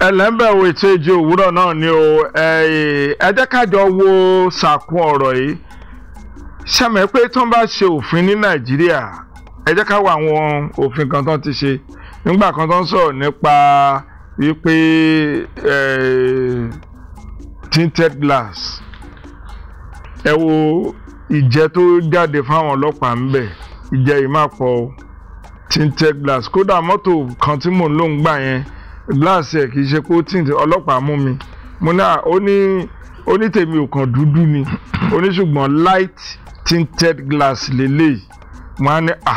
Ẹlẹ́mbẹ̀wò ètò Èjì Òwúrọ̀ náà ni o. Ẹ jẹ́ ká jọ wo sàkún ọ̀rọ̀ yìí. Ṣàmì pé tó ń bá ṣe òfin ní Nàìjíríà, ẹ jẹ́ ká wo àwọn òfin kan tó ti ṣe nígbà kan tó ń sọ̀rọ̀ nípa wípé tinted glass. Ẹ wo ìjẹ́ tó jáde fáwọn ọlọ́pàá ń bẹ̀, ìjẹ́ yìí má pọ̀ o. Tinted glass, kódà mọ́tò kan tí mò ń lò ń gbà yẹn, glass ẹ̀ kì í ṣe pé ó tint. Ọlọ́pàá mú mi, mo ní ó ní tèmi ò kàn dúdú ni, ó ní ṣùgbọ́n light tinted glass lélẹ́yìí. Mo á ní à,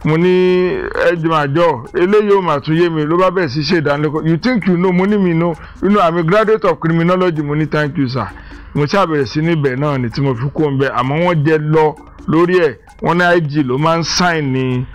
mo ní ẹjọ́ àjọ eléyìí ò mà tún yé mi. Ló bá bẹ̀rẹ̀ sí ṣe ìdánilẹ́kọ̀ọ́. "You think you know?" Mo ní, "Mi know, you know, I'm a graduate of criminology." Mo ní, "Thank you, sir." Mo ṣàbẹ̀rẹ̀ sí níbẹ̀ náà ni tí mo fi kó ń bẹ, àmọ́ wọ́n jẹ lọ lórí ẹ̀. Wọ́n ní IG ló máa ń sign ní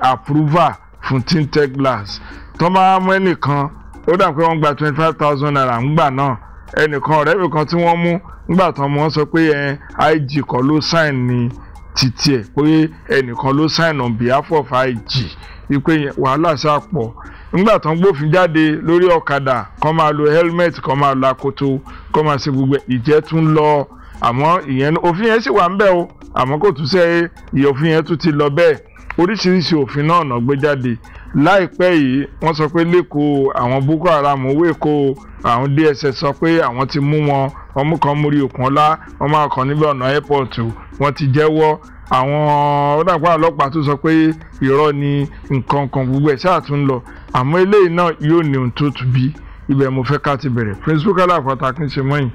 approval fún tinted glass. Tó máa mú ẹnìkan, ó dà pé wọ́n gba ₦25,000 ńgbà náà. Ẹnìkan, ọ̀rẹ́ mi kan tí wọ́n mú ńgbà tán, wọ́n sọ pé ẹ IG kọ́ ló sign ní títí ẹ̀, pé ẹnìkan ló sign on behalf of IG, wípé wàhálà ṣáà pọ̀. Nígbà tán gbófin jáde lórí ọ̀kadà, kán máa lo helmet, kán máa lo akoto, kán máa ṣe gbogbo, ìjẹ́ tún lọ. Àmọ́ ìyẹn, òfin yẹn sì wà ń bẹ̀ o, àmọ́ kò tún ṣe ìyẹn, òfin yẹn tún ti lọ bẹ́ẹ̀. Oríṣiríṣi òfin náà náà gbé jáde láìpẹ́ yìí. Wọ́n sọ pé lẹ́kọ̀ọ́, àwọn Boko Haram owó Èkó, àwọn DSS sọ pé àwọn ti mú wọn. Wọ́n mú kan mórí òkun ọlá, wọ́n máa kàn níbẹ̀ ọ̀nà airport, wọ́n ti jẹ́wọ́. Àwọn ọ̀dàpọ̀ ọlọ́pàá tó sọ pé irọ́ ni nǹkan kan, gbogbo ẹ̀ ṣáà tún lọ. Àmọ́ eléyìí náà yóò ní ohun tó tù bí. Ibẹ̀ mo fẹ́ ká ti bẹ̀rẹ̀. Prince Bukala pàtàkì ṣe mọ́yìn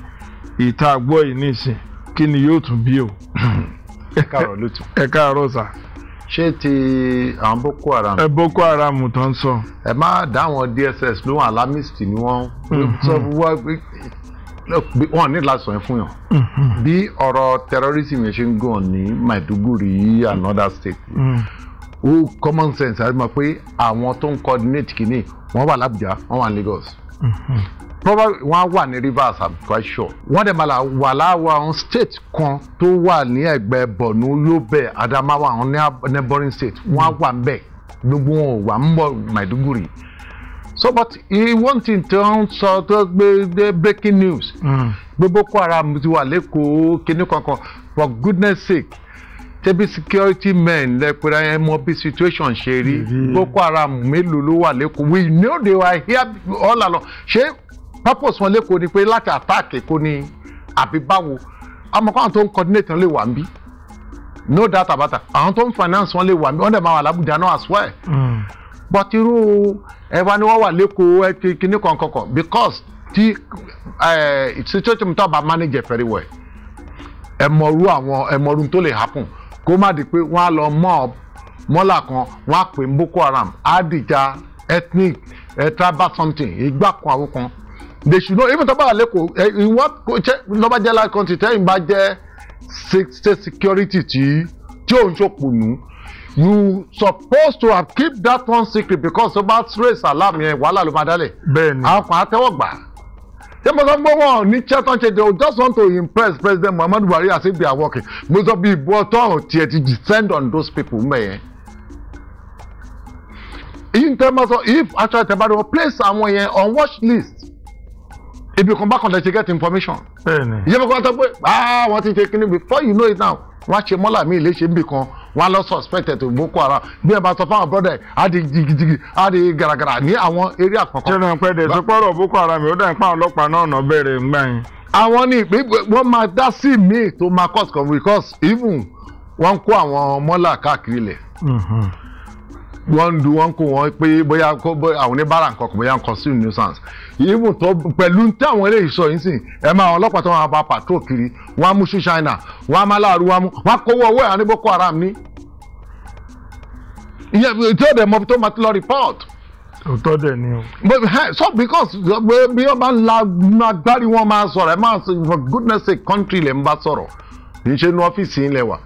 ìta àgbọ̀ yìí nísìn, kí ni yóò tún bí o? Ẹ káàárọ̀ lótú. Ẹ káàárọ̀ sà. Ṣé ti àwọn Boko Haram? Ẹ Boko Haram tó ń sọ. Ẹ má dá àwọn DSS lóhùn, alarmist ni wọ́n sọ. Wọ́n ní láti sọ yẹn fún yàn. Bí ọ̀rọ̀ terrorism yẹn ṣe ń gàn ní Maiduguri and other states, ó common sense àti mọ̀ pé àwọn tó ń coordinate kìíní, wọ́n wà l'Abuja, wọ́n wà ní Lagos, probably wọ́n á wà ní Rivers, I'm quite sure. Wọ́n dẹ̀ máa wà láwọn àwọn state kan tó wà ní ẹ̀gbẹ́ Borno, Yobe, Adamawa, àwọn neighboring state, wọ́n á wà ń bẹ̀. Gbogbo wọn ò wà ń bọ̀ Maiduguri. So, but one thing tó ń sọ, tó gbé gbé breaking news gbé Boko Haram ti wà l'Ékòó kíní kankan, for goodness sake, tẹbi security men lẹ́pẹ̀rẹ̀, ẹ mọ bí situation ṣe rí. Boko Haram mélòó ló wà l'Ékòó? We know they were here all along. Ṣé purpose wọn l'Ékòó ni pé láti attack Èkó ni, àbí báwo? Àmọ́ káwọn tó ń coordinate wọn lè wà ń bí, no doubt about that. Àwọn tó ń finance wọn lè wà ń bí, wọ́n dẹ̀ máa wà l'Abuja náà as well. But irú ẹ wá ní wọ́n wà l'Ékòó, ẹ ti kíní kankan, because tí situation tó bá manage very well, ẹ mọ̀rú àwọn, ẹ mọ̀rú tó lè happen, kó má di pé wọ́n á lọ mọ́ mọ́là kan, wọ́n á pè ní Boko Haram, á dìjà ethnic tribal something, ìgbà kan àwọn kan. They should know, even tó bá wà l'Ékòó, ìwọ́n lọ́ba jẹ́ like country tẹ́yìn bá jẹ́ state security tí òun ṣòpònú, you supposed to have keep that one secret, because tó bá raise alarm yẹn, wàhálà ló máa dálẹ̀. Àwọn kan á tẹ́wọ́ gbà. Ṣé mo sọ pé wọn ní chairman ṣe? They just want to impress President Muhammadu Buhari as if they are working. Mo sọ bí ìbò ọtọ́ tiẹ̀ ti descend on those people mẹ́yẹn. In terms of, if actually tẹ́ bá rí wọn, place àwọn yẹn on watch list. Ibi kan bákan lè ṣe get information. Ìjọba kan sọ pé, ah, wọ́n ti ṣe kíní, before you know it now, wọ́n á ṣe mọ́là míì léṣe níbì kan, wọ́n á lọ suspected to Boko Haram. Bí ẹ bá sọ fáwọn brother ẹ̀, á di jigijigi, á di gàràgàrà ní àwọn area kankan. Ṣé náà pẹ́ dẹ̀ sọ pọ́rọ̀ Boko Haram, ó dà ń pa àwọn ọlọ́pàá náà nà bẹ̀rẹ̀ ńgbà yẹn? Àwọn ní ìpín wọ́n máa dá sí míì tó máa cause kan, because even wọ́n ń kó àwọn mọ́là káàkiri lẹ̀, wọ́n ń du, wọ́n kó wọn pé bóyá àwọn oníbàárà nǹkan kan, bóyá ń consume nuisance. Even tó pẹ̀lú tí àwọn eléyìí sọ yìí sìn, ẹ máa àwọn ọlọ́pàá tó máa bá patrol kiri, wọ́n á mú ṣú China, wọ́n á má láàrú, wọ́n á mú, wọ́n á kówó owó ẹ̀ ní Boko Haram ní ìyẹn tí ó dẹ̀ mọ tó máa ti lọ report. Òótọ́ dẹ̀ ni o. But so because bí wọ́n bá ń la agbárí, wọn máa sọ̀rọ̀, ẹ máa sọ, for goodness sake, country lè ń bá sọ̀rọ̀, kì í ṣe inú ọ́fíìsì yín lẹ wà.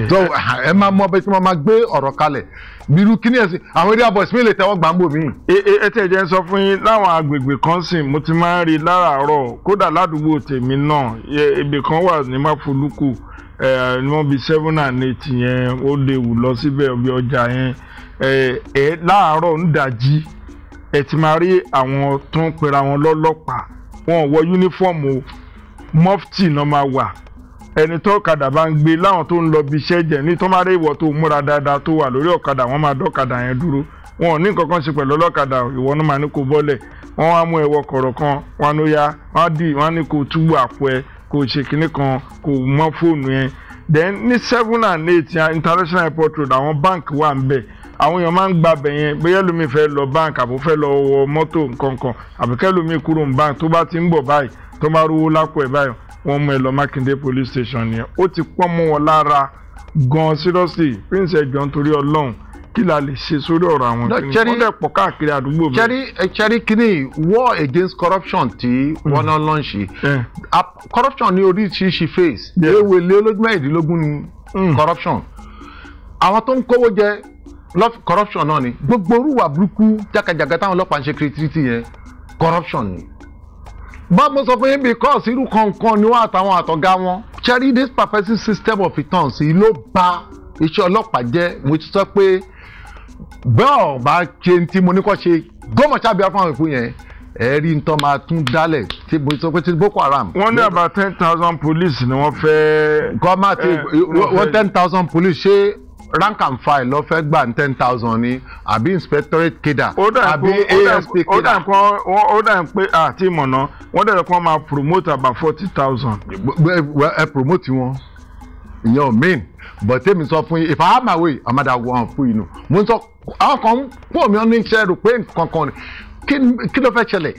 So ẹ máa mọ bẹ́ẹ̀ tí wọ́n máa gbé ọ̀rọ̀ kalẹ̀ bírú kíní ẹ̀sìn, àwọn area boys mi lè tẹ́wọ́ gbàǹbò mi. Ẹ tẹ̀ jẹ́ ń sọ fún yín, láwọn agbègbè kan sìn, mo ti máa ń rí láràárọ̀, kódà ládùúgbò tèmi náà, ibì kan wà ní Máfolúkù, ní wọ́n bí 7 and 8 yẹn, ó léwu lọ síbẹ̀ bí ọjà yẹn. Ẹ láàárọ̀ ń dàjí, Ẹ ti máa rí àwọn tó ń pera wọn lọ́lọ́pàá, wọn ò wọ yúnífọ̀mù o, mọ́fìtì náà máa wà. Ẹni tó ọ̀kadà bá ń gbé láwọn tó ń lọ bí iṣẹ́ jẹ̀ ní tó máa rí ìwọ tó múra dáadáa tó wà lórí ọ̀kadà, wọ́n máa dọ́kadà yẹn dúró. Wọn ò ní nǹkan kan ṣe pẹ̀lú ọlọ́kadà, ìwọ náà máa ní kó bọ́lẹ̀. Wọ́n wá mú ẹwọ kọ̀rọ̀ kan, wọ́n ló yá, wọ́n dì, wọ́n ní kó túbọ̀ àpò ẹ, kó ṣe kinní kan, kó mọ́ fóònù ẹ. Then ní 7 and 8 International Airport Road, àwọn bank wà ń bẹ̀. Àwọn èèyàn máa ń gba bẹ̀ yẹn, bóyá ẹlòmíì fẹ́ lọ bank àbó fẹ́ lọ wọ mọ́tò nǹkankan, àbí kẹ́lòmíì kúrò ní bank tó bá ti ń bọ̀ báyìí, tó bá rówó lápò ẹ̀ báyìí, wọ́n mú ẹ lọ Mákindé Police Station yẹn. Ó ti pọ́n mọ́ wọn lára gan. Seriously, Prince, ẹjọ́, nítorí Ọlọ́run, kí la lè ṣe sórí ọ̀rọ̀ àwọn No, kìnìún? Cherry- Wọ́n dẹ̀ pọ̀ káàkiri àdúgbò mi. Cherry, kini war against corruption tí wọ́n náà launch, corruption ní oríṣiríṣi face. Ewele olójú 16 ni corruption. Àwọn tó ń kówó jẹ corruption náà ni. Gbogbo orúwà burúkú jákàjàgà táwọn ọlọ́pàá ń ṣe creativity yẹn, corruption ni. Bá mo sọ fún yín, because irú kankan ni wọ́n àtàwọn àtọ̀gá wọn. Cherry, this pervasive system of returns yìí ló bà iṣẹ́ ọlọ́pàá jẹ́. Mo ti sọ pé bẹ́ẹ̀ bá ṣe tí mo ní kọ́ ṣe gómọ̀ ṣáàbíà fún àwọn ìfún yẹn, ẹ̀rí ń tọ́ máa tún dálẹ̀ tí mo sọ pé ti Boko Haram. Wọ́n ní about 10,000 police ni wọ́n fẹ́. Gọ́ọ̀mà ti wọ́n wọ́n 10,000 police, ṣé rank and file ló fẹ́ gbà ní 10,000 ni, àbí inspectorate cadre, Ó dà àbí ASP ó dà cadre? Kan ó dà pé àti ìmọ̀nà wọ́n dẹ̀ kàn máa promote about 40,000. Ẹ promote wọn, ìyẹn ò mean, but tèmi sọ fún yín, if I have my way, amada wọn fún yín nù. Mo ń sọ àwọn kan pọ̀ mí ní iṣẹ́ rò pé nǹkan kan ni. Kí ló fẹ́ ṣẹlẹ̀?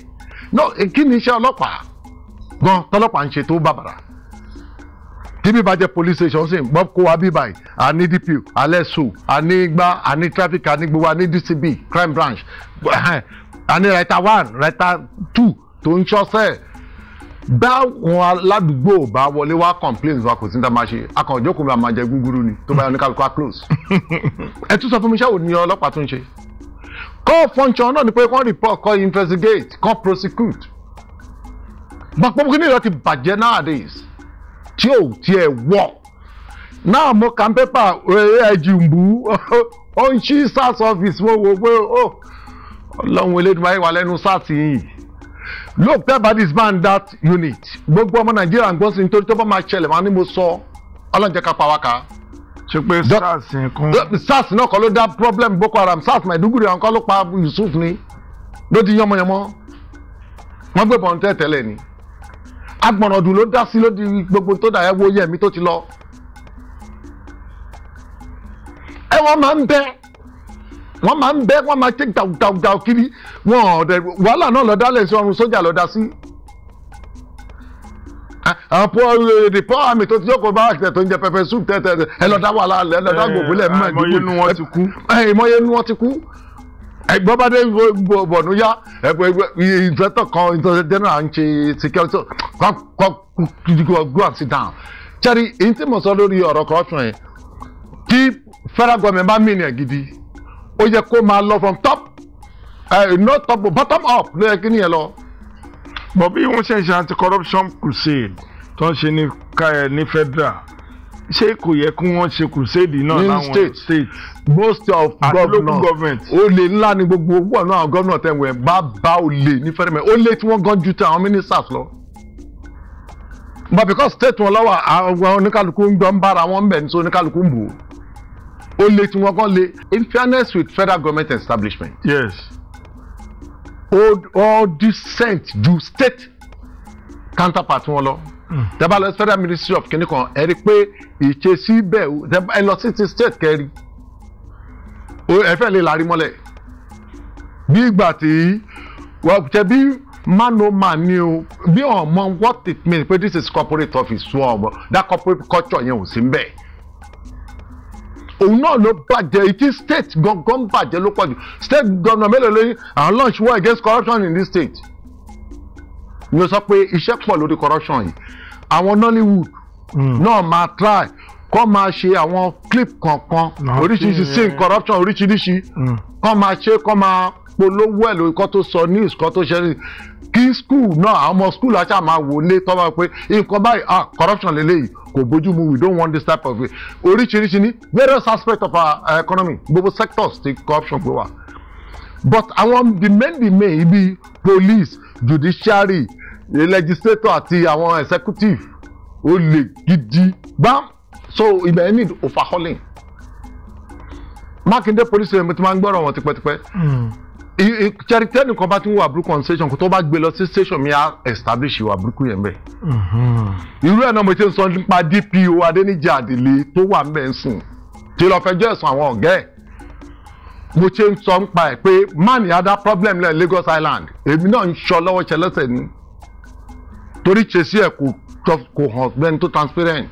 No, kí ni iṣẹ́ ọlọ́pàá gan tọ́lọ́pàá ń ṣe tó bàbàrà tí bí bá jẹ́ police station sì gbọ́ kó wa bí báyìí? A ní DPO, alẹ́ so a ní gbá, a ní traffic, a ní gbogbo, a ní DCB, crime branch, a ní writer one, writer two tó ń ṣọ́sẹ̀. Báwọn aládùúgbò bá wọlé wá complain wa, kò sí ní ta máa ṣe. Akànjókòó mi, a máa jẹ gúgúrú ni tó bá yọ ní kálukú á close. Ẹ tún sọ fún mi, iṣẹ́ wo ni ọlọ́pàá tún ṣe? Core function náà ni pé kán report, kán investigate, kán prosecute. Gbàgbọ́ kí ni ìlọ ti bàjẹ́ nowadays tí ò tiẹ̀ wọ̀ náà. Mo kà ń pépà, AIG Mbu ó ń ṣí SARS office. Mo wò pé ó Ọlọ́run Elédùmarè wà lẹ́nu SARS yìí. Look, tell about this man, that unit, gbogbo ọmọ Nàìjíríà ń gbọ́ sí, nítorí tó bá máa ṣẹlẹ̀, máa ní mo sọ. Ọlọ́run jẹ́ ká pa wá ká. Ṣe pé SARS nǹkan. SARS náà kọ́ ló dá problem Boko Haram. SARS Maiduguri, àwọn kọ́ ló pa Yusuf ni ló di yánmọ́yánmọ́. Wọ́n gbé bọ̀ǹtẹ́ tẹ́lẹ̀ ni agbọ̀nràndùn ló dá sí, ló di gbogbo tó dà. Ẹ wo Yẹmi tó ti lọ. Ẹ wọ́n máa ń bẹ́, wọ́n máa ń bẹ́, wọ́n máa ṣe dàwùdàwùdàwù kiri wọn. Ọ̀dẹ̀ wàhálà náà lọ dálẹ̀ sí ọrùn sójà lọ dá sí. Àwọn poor, the poor army tó ti jókòó bá àṣẹ tó ń jẹ pepper soup tẹ́tẹ́, ẹ lọ dá wàhálà, ẹ lọ dá gbòògbé lẹ̀ mọ́. Àìmọye inú wọn ti kú. Ìmọye inú wọn ti kú. Ẹ̀gbọ́n bá dé bọ̀nú yá, inspector kan, inspector general ń ṣe security kọ́, go and sit down. Cherry, èyí tí mo sọ lórí ọ̀rọ̀ corruption yẹn, tí federal government bá mìíràn gidi, ó yẹ kó máa lọ from top, not top, bottom up ló yẹ kí nìyẹn lọ. But bí wọ́n ṣe ń ṣe anti-corruption crusade tó ń ṣe ní ní federal, ṣé kò yẹ kí wọ́n ṣe crusade náà ní láwọn state? State Most of àti local governors, government. Olè ńlá ni gbogbo owó ọ̀nà àwọn gómìnà tẹ̀wẹ̀ bá bá olè ní fẹ́rẹ̀mẹ̀. Olè tí wọ́n gan ju ti àwọn ministers lọ, but because state wọn lọ́wọ́, àwọn oníkàlùkù ń gbọ́ ń bára wọn ń bẹ̀ ní, so oníkàlùkù ń bò ó. Olè tí wọ́n gan le. In fairness with federal government establishment, ó decent ju state counterpart wọn lọ. Tẹ́ bá lọ sí federal ministry of kìnìún kan, ẹ rí i pé ìṣesí bẹ́ẹ̀. Tẹ́ ẹ lọ sí ti state kẹrí, ẹ fẹ́ lè lárí mọ́lẹ̀ bí ìgbà tí wọ́n ṣe bí man no man ni o, bí wọn mọ what it means pé this is corporate office. Wọn mọ that corporate culture yẹn ò sí ń bẹ̀. Òun náà ló bàjẹ́. Ìtí state gangan bàjẹ́ ló pọ̀ jù. State governor mélòó lóyún àwọn launch war against corruption in this state? Ni ó sọ pé iṣẹ́ pọ̀ lórí corruption yìí. Àwọn Nollywood náà máa try kọ́ máa ṣe àwọn clip kọ̀ọ̀kan Náà oríṣiríṣi sí, sí corruption oríṣiríṣi, kọ́ máa ṣe, kọ́ máa polówó ẹ̀ lórí, kọ́ tó sọ news, kọ́ tó ṣe kí school náà, àwọn ọmọ school àṣà máa wò lé tọ́ máa pé nǹkan báyìí, ah, corruption lélẹ́yìí, kò bójú mu, we don't want this type of oríṣiríṣi ní various aspects of our economy. Gbogbo sectors ti corruption gbé wà. But àwọn the main ibi, police, judiciary, legislator àti àwọn executive, ó lè gidi gbám. So ibẹ̀ need overhauling. Mákindé police station, mo ti máa ń gbọ́rọ̀ wọn tipẹ́tipẹ́. Charity nìkan bá ti ń wà burúkú on station, kó tó bá gbé lọ sí station mi, á establish ìwà burúkú yẹn bẹ́ẹ̀. Irú ẹ̀ náà mo ti ń sọ nípa DPO Adéníjì Àdìlé tó wà ń bẹ̀ ń sìn, tí lọ́ọ́ fẹjọ́ ẹ̀sùn àwọn ọ̀gá ẹ̀. Mo ṣe ń sọ nípa ẹ̀ pé man ada problem lẹ́ Lagos Island. Èmi náà ń sọ lọ́wọ́ ṣẹlẹ́sẹ̀ ni, torí ṣe sí ẹ̀ kò hàn bẹ́ni tó transparent.